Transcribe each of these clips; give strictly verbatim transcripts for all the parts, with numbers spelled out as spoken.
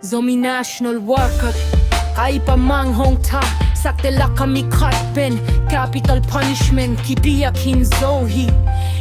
Zomi national worker, Kaipa Mang hong thah sakte lak a mi khat pen capital punishment kipia khin zo hi.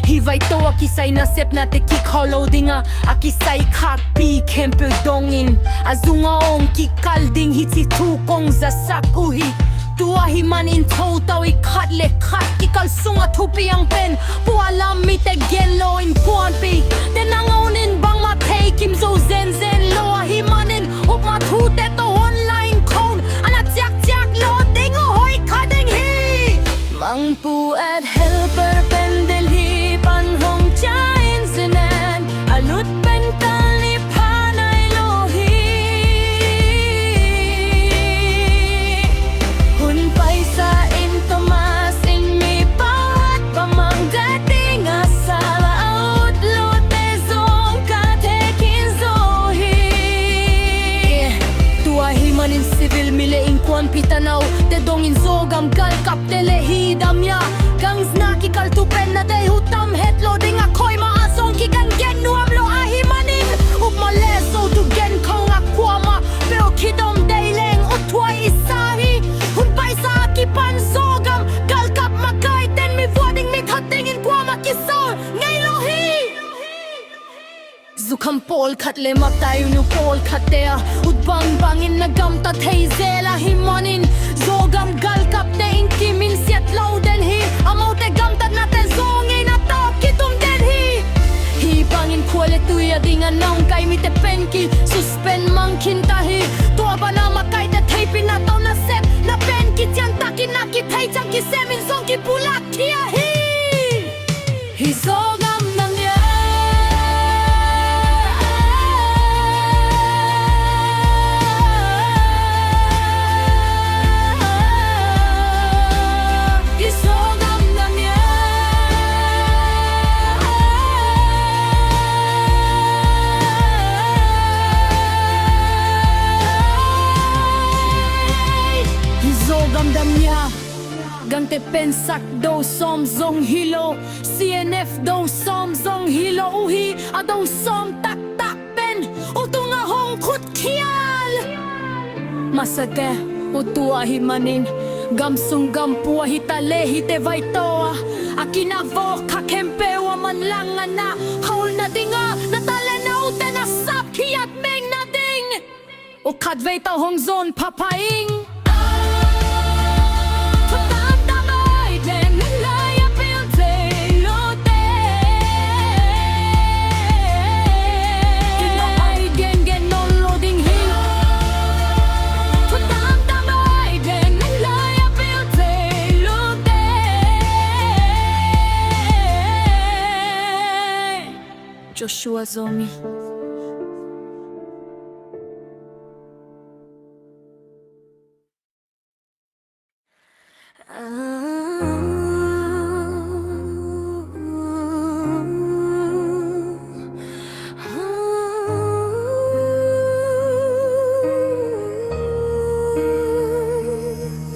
Hih vai tawh a kisai nasepnate kikhol lo ding a, a kisai khakpi khempeuh dongin a zung a ong kikal ding hi ci thu kong zasak uh hi. Tua ahih manin thotho i khat le khat kikal sung a thupiang pen pualam mite gen lo, innkuanpihte nangawn in bangmah thei kim zo zenzen lo ahih manin, upmawh thute tawh online khawng a na ciakciak lo ding uh hoih kha ding hi. Mangpu at helper pen Delhi pan hong ciah in, Zenan a lut pen kal ni pha nai lo hi. Hun paisa in Thomas in mi pawlkhat pa mang det ding a sal a ut lote zong ka thei khin zo hi. Tua ahih manin civil mi le innkuanpih tanaute dongin Zogam galkapte le hih dam ya gangs na kikal thu pen na deih uh tam het lo ding a, koima a zong kigengen nuam lo ahih manin, upmawh le zo thu gen khawng a kuamah peuh kidom deih leng ut thuai i sa hi. Hun paisa a kipan Zogam galkap makaite in mi vua ding mi that dingin kuamah kisol ngei lo hi. Zukham pawlkhat le maktainu pawlkhatte a ut bangbangin na gamta thei zel ahih manin, Zogam galkapte in kiminsiat lo den hi. Amaute gamtatnate zong in a tawh kitum den hi. Hih bangin khua le tui a ding a nong kai mite pen kisuspend mang khin ta hi. Tua bana makaite theihpihna tawh nasepna pen kician takin a kithei ciang kisemin zong kipulak khia hi. Hih Zogam nam ya. Hih Zogam nam ya. Hih Zogam nam ya. Gangte pen sak do sawm zong hi lo, C N F do sawm zong hi lo uh hi. A do sawm taktak pen u tungah hong khutkhial masate uh. Tua ahih manin gamsung gampua hi ta le hihte vai tawh a, a kinavawk kha khempeuh a manlang a na khawl nading a, na talent a ute na sap khiat meng nading uh khatvei tawh hong zon phapha ing. Thutamtam ai den nang lai a pil thei lote. Kinawh ai gengen nawn lo ding hi. Thutamtam ai den nang lai a pil thei lote. Joshua Zomi.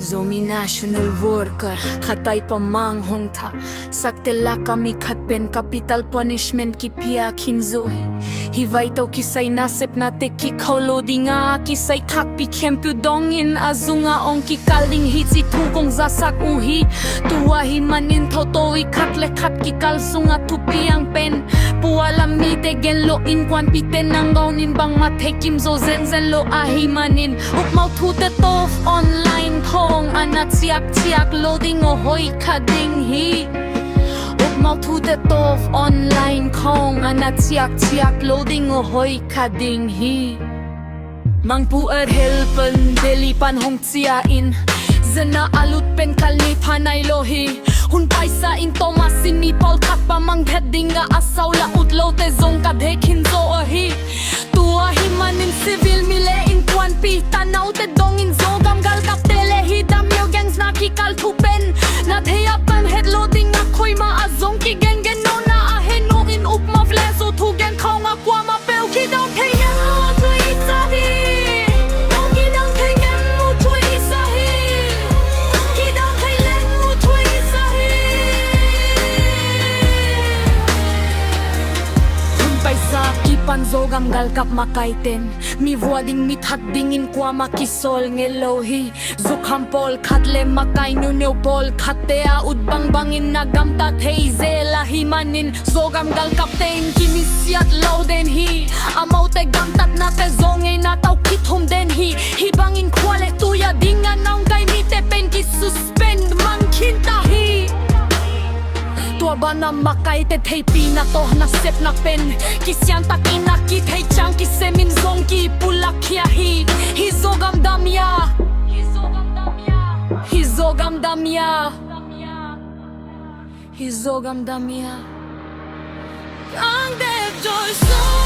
Zomi national worker khat Kaipa Mang hong thah sakte lak a mi khat pen capital punishment kipia khin zo hi. Hih vai tawh kisai nasepnate kikhol lo ding a, kisai khakpi khempeuh dongin a zung a ong kikal ding hi ci thu kong zasak uh hi. Tua ahih manin thotho i khat le khat kikal sung a thupiang pen pualam mite gen lo, innkuanpihte nangawn in bangmah thei kim zo zenzen lo ahih manin, upmawh thute tawh online khawng a na ciakciak lo ding uh hoih kha ding hi. Upmawh thute tawh online khawng a na ciakciak lo ding uh hoih kha ding hi. Mangpu at helper Delhi pan hong ciah in, Zenan a lut pen kal ni pha nai lo hi. Hun paisa in Thomas in mi pawlkhat pa mang det ding a, a sal a ut lote zong ka thei khin zo uh hi. Tua ahih manin civil mi le innkuanpih tanaute dongin Zogam galkapte le hih dam ya gangs na kikal thu pen na thei a pan het lo ding a, koima a zong kigengen nawn a, a henu in upmawh le zo thu gen khawng a kuamah peuh kidong thei ngen uh thuai sa hi. Kidong thei ngen uh thuai sa hi. Kidong thei ngen uh thuai sa hi. Hun paisa Pan Zogam galkap makaite'n mi vua ding, mi that dingin kuamah kisawl ngei lo hi. Zukham pawlkhat le makai nuneu pawlkhatte a ut bangbangin na gamta thei zel ahih manin Zogam galkapte in kimisiat lo den hi. Amaute gamtatnate Zo ngeina tawh kithum den hi. Hih bangin khua le tui a ding a naungkai mite pen kisuspend mang khin ta hi. Tua banah makaite theihpihna tawh nasepna pen kisiantakin a kithei ciang kisemin zong kipulak khia hi. Hih Zogam dam ia. Hih Zogam dam ia. Hih Zogam dam ia. Ang dep joy so